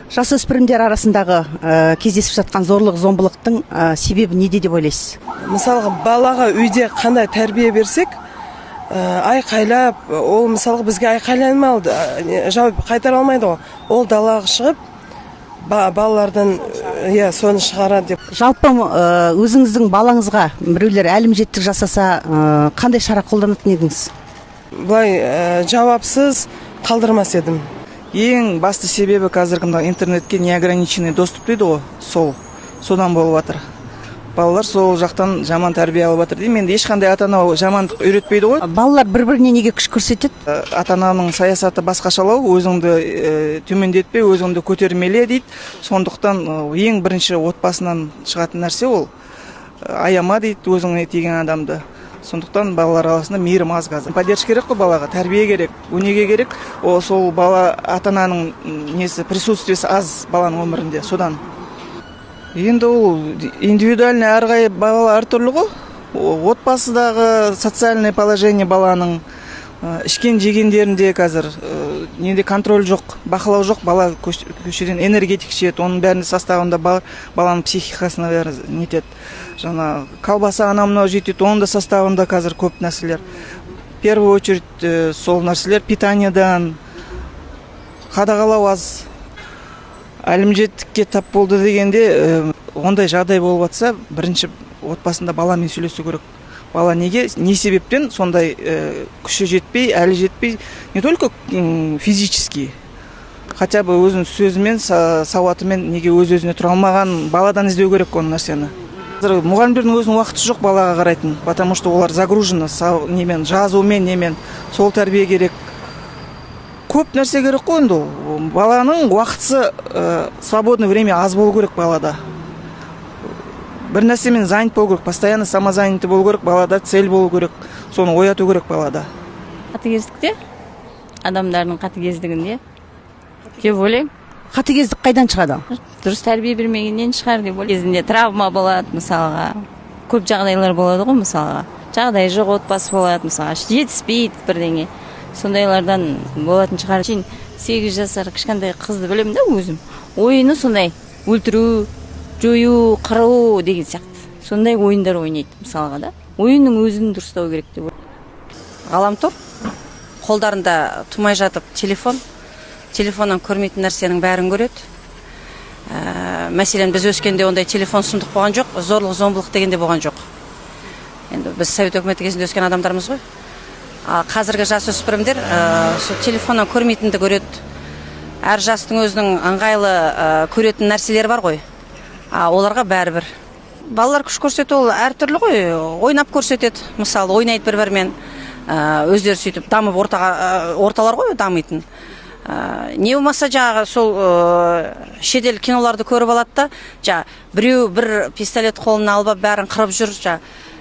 Жасөспірімдер арасындағы кездесіп жатқан зорлық зомбылықтың себебі неде деп ойлайсыз? Мысалға, балаға үйде қандай тәрбие берсек, айқайлап, ол, мысалға, бізге айқайламайды, жауап қайтара алмайды ғой. Ол далаға шығып, балалардан, иә, соны шығарады деп. Жалпы, өзіңіздің балаңызға біреулер әлімжеттік жасаса, қандай шара қолданатын едіңіз? Былай жауапсыз қалдырмас едім. Ең басты себебі қазіргі мына интернетке неограниченный доступ дейді ғой, сол содан болып жатыр. Балалар сол жақтан жаман тәрбие алып жатыр деймін. Енді ешқандай ата ана жамандық үйретпейді ғой. Балалар бір біріне неге күш көрсетеді? Ата ананың саясаты басқашалау: өзіңді төмендетпе, өзіңді көтермеле дейді. Сондықтан ең бірінші отбасынан шығатын нәрсе ол. Аяма дейді өзіңе тиген адамды. Сондықтан балалар арасында мейірім аз қазір. Поддержка керек қой балаға, тәрбие керек, өнеге керек. Ол сол бала, ата ананың несі, присутствиесі аз баланың өмірінде. Содан енді ол индивидуальный, әрқай бала әртүрлі ғой. Отбасыдағы социальный положение баланың, ішкен жегендерінде қазір неде контроль жоқ, бақылау жоқ. Бала көшеден энергетик ішеді, оның бәрінің составында бар, баланың психикасына бәрі нетеді. Жаңа колбаса, анау мынау жетеді, оның да составында қазір көп нәрселер. В первую очередь сол нәрселер, питаниядан қадағалау аз. Әлімжеттікке тап болды дегенде, ондай жағдай болып жатса, бірінші отбасында баламен сөйлесу керек. Бала неге, не себептен сондай, күші жетпей, әлі жетпей, не только физически, хотя бы өзінің сөзімен, сауатымен неге өз өзіне тұра алмаған, баладан іздеу керек ол нәрсені. Қазір мұғалімдердің өзінің уақыты жоқ балаға қарайтын, потому что олар загружены немен, жазумен, немен. Сол тәрбие керек, көп нәрсе керек қой енді. Ол баланың уақытысы, свободный время аз болу керек. Балада бір нәрсемен занят болу керек, постоянно самозанятый болу керек. Балада цель болу керек, соны ояту керек балада. Қатыгездікте, адамдардың қатыгездігінде деп ойлаймын. Қатыгездік қайдан шығады? Дұрыс тәрбие бермегеннен шығар деп ойлаймын. Кезінде травма болады, мысалға, көп жағдайлар болады ғой. Мысалға, жағдайы жоқ отбасы болады, мысалға, жетіспейді бірдеңе, сондайлардан болатын шығар. Шейін 8 жасар кішкентай қызды білемін да өзім, ойыны сондай: өлтіру, жою, қыру деген сияқты сондай ойындар ойнайды, мысалға, да. Ойынның өзін дұрыстау керек деп ойлаймын. Ғаламтор қолдарында, тумай жатып телефон, телефоннан көрмейтін нәрсенің бәрін көреді. Мәселен, біз өскенде ондай телефон сұмдық болған жоқ, зорлық зомбылық деген де болған жоқ. Енді біз совет өкіметі кезінде өскен адамдармыз ғой. Ал қазіргі жасөспірімдер сол телефоннан көрмейтінді көреді. Әр жастың өзінің ыңғайлы көретін нәрселері бар ғой, а оларға бәрібір. Балалар күш көрсету, ол әртүрлі ғой. Ойнап көрсетеді, мысалы, ойнайды бір бірімен, өздері сөйтіп дамып ортаға, орталар ғой дамитын. Не болмаса жаңағы сол шетел киноларды көріп алады да, жаңа біреу бір пистолет қолына алып алып, бәрін қырып жүр, жаңа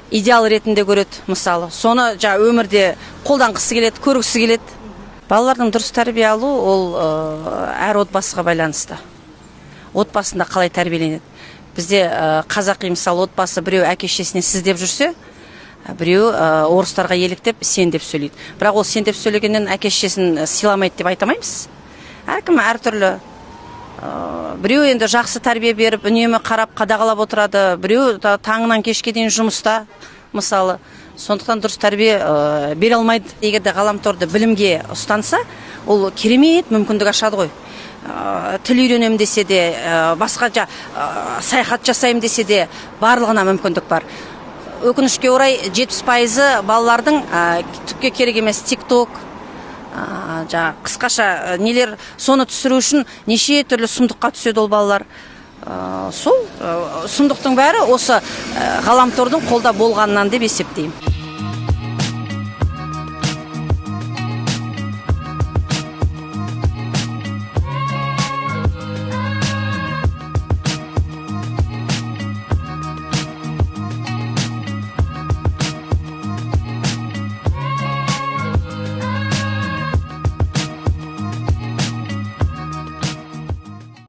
идеал ретінде көреді, мысалы, соны жаңа өмірде қолданғысы келеді, көргісі келеді. Балалардың дұрыс тәрбие алу ол әр отбасыға байланысты, отбасында қалай тәрбиеленеді. Бізде қазақи, мысалы, отбасы, біреу әке шешесіне сіз деп жүрсе, біреу орыстарға еліктеп сен деп сөйлейді. Бірақ ол сен деп сөйлегеннен әке шешесін сыйламайды деп айта алмаймыз. Әркім әртүрлі. Біреу енді жақсы тәрбие беріп, үнемі қарап, қадағалап отырады, біреу таңынан кешке дейін жұмыста, мысалы, сондықтан дұрыс тәрбие бере алмайды. Егер де ғаламторды білімге ұстанса, ол керемет мүмкіндік ашады ғой. Тіл үйренемін десе де, басқа саяхат жасаймын десе де, барлығына мүмкіндік бар. Өкінішке орай, 70%-ы балалардың түкке керек емес тик ток, жаңағы қысқаша нелер, соны түсіру үшін неше түрлі сұмдыққа түседі ол балалар. Сол сұмдықтың бәрі осы ғаламтордың қолда болғанынан деп есептеймін.